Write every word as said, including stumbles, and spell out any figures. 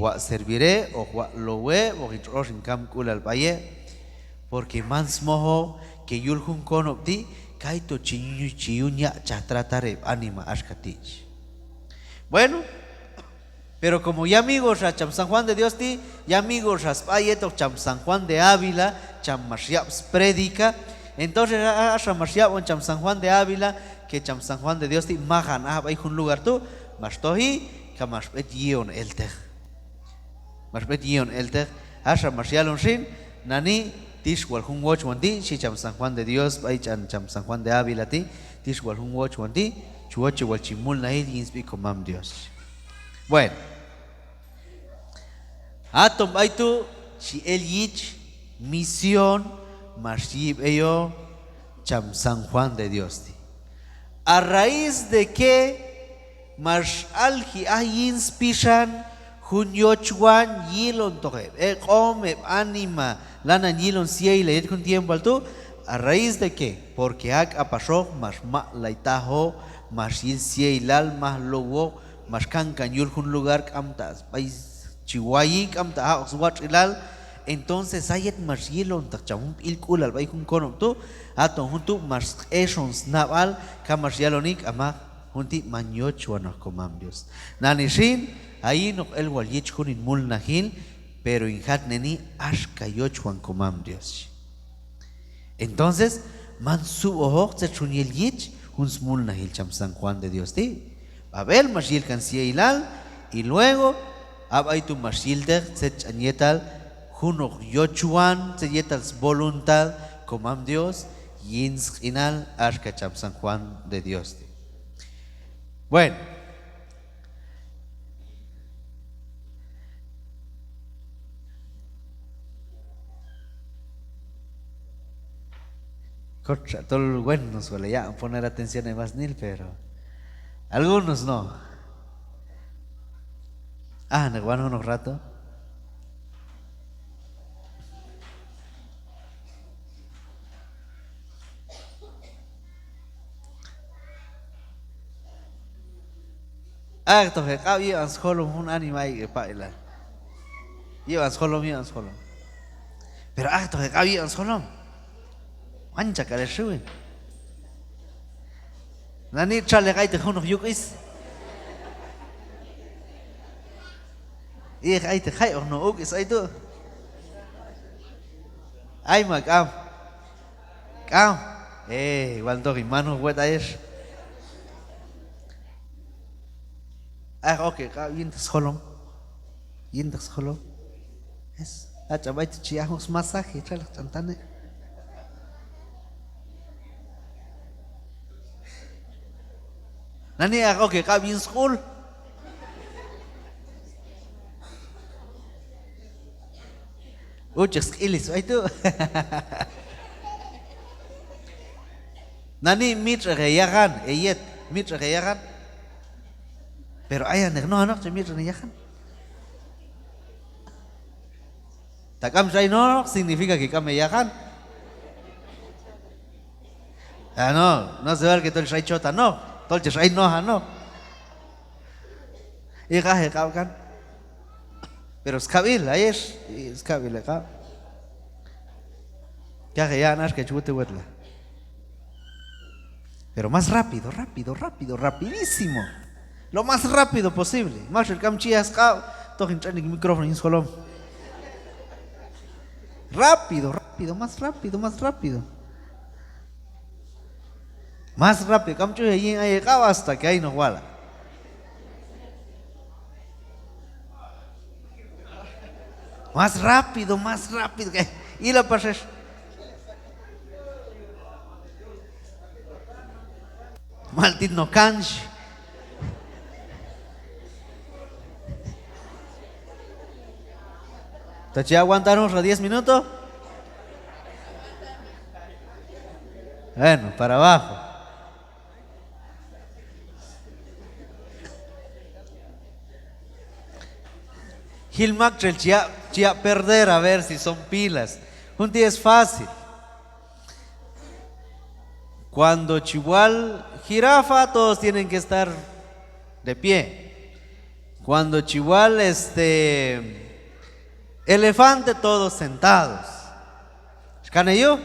waq' servir heb', hoq waq' low heb', hoq hin tx'ox hin kamk'ulal b'ay heb', porque man smojoq que yul jun konob' ti' kayto chi, chi yun yaq'chaj tratar heb' anima axka ti'. Bueno, pero como yamigo xa cham San Juan de Dios ti', yamigo xa sb'a yetoq cham San Juan de Ávila, cham max yab' sprédica. Entonces, a, a, axa max yab'on cham San Juan de Ávila, que cham San Juan de Dios ti' majan aj b'ay jun lugar tu', max toji, ka max b'et yi'on elteq. Max b'et yi'on elteq, axa max yalon xin, nani', tix wal jun wochwan ti', xhi cham San Juan de Dios, b'ay ch'an cham San Juan de Ávila ti', tix wal jun wochwan ti', chi woche wal chi mulnajil yin sb'i komam Dios. Bueno. Haton b'ay tu' chi el yich misión max yi b'eyoq cham San Juan de Dios ti'. A raíz de que max alji aj yin spixan jun yochwan yilontoq heb' ek'om, heb' anima lanan yilon sya'ilal yet jun tiempoal tu', a raíz de que, porque ha k'apaxoq max maq'laytajoq, max yil sya'ilal, maj lowoq, max kankan yul jun lugar k'amta' b'ay chi wayi, k'amta' jab'oq swatx'ilal. Entonces, ha yet max yilontaq cham jun b'ilk'ulal b'ay jun konob' tu', haton jun tu' max sq'exon snab'al, ka max yaloni: K'amaq, jun ti' man yochwanoq komam Dios. Nani xin, hayin hoq el wal yich jun hin mulnajil, pero hin jatneni axka yochwan komam Dios, xhi. Entonces, man sub'ojoq tzet xyun yel yich jun smulnajil cham San Juan de Dios ti'. B'ab'el max yil kan sya'ilal, y luego, ha b'ay tu' max yilteq tzet ch'an yetal junoq yochwan, tzet yetal svoluntad komam Dios yin sq'inal axka cham San Juan de Dios ti'. Bueno. Kotxa tol buenos wal heyaq'on poner atención heb' masnil, pero algunos no. Ajaneq wan junoq rato. Aq'ektoq heq'ab' yib'an sjolom jun anima ayek' hepaq'ilal. Yib'an sjolom, yib'an sjolom. Pero aq'ektoq heq'ab' yib'an sjolom. Manchak'al hex xiwil. Nani txaleq ayteq junoq yuk'is. Ijeq ayteq jay hoq no' uk'is b'ay tu'. Ay ma k'am. K'am. Eh, wal toq hin man juj wet ayex. Aq'ek ok heq'ab' yintaq sjolom. Yintaq sjolom. Es, ha ch'an b'ay tu' chi ajoq smasaje, txaleq ch'an tane'. Nani aq'ek ok heq'ab' yin sk'ul. Uchej sk'ilis b'ay tu'. Nani mitx'ej heyaqan, heyet, mitx'ej heyaqan. Pero ayan heq nojanoq chi mitx'en heyaqan. Ta k'am x'ay nojanoq, significa que k'am heyaqan. Ah, no, no se vale que tol x'ay chotanoq, tol chex ay nojanoq. Iq'aj heq'ab' kan. Pero skab'il, ayex, skab'il heq'ab'. Kaq heyaq'on axka chi wute wetla. Pero más rápido, rápido, rápido, rapidísimo. Lo más rápido posible. Maktxel k'am chi yiaj sq'ab', toq hin tx'an ek' micrófono yin sjolom. Rápido, rápido, más rápido, más rápido. Más rápido, k'am ch'uj heyin ay heq'ab' hasta que ay noj wala'. Más rápido, más rápido. Ila pax ex. Mal tit no kanx. Ta chi aguantar junxa diez minutos. Bueno, para abajo. Jil maktxel chi yaq', chi yaq' perder, a ver si son pilas. Jun ti' es fácil. Cuando chi wal jirafa, todos tienen que estar de pie. Cuando chi wal, este, elefante, todos sentados. Xkan heyuj,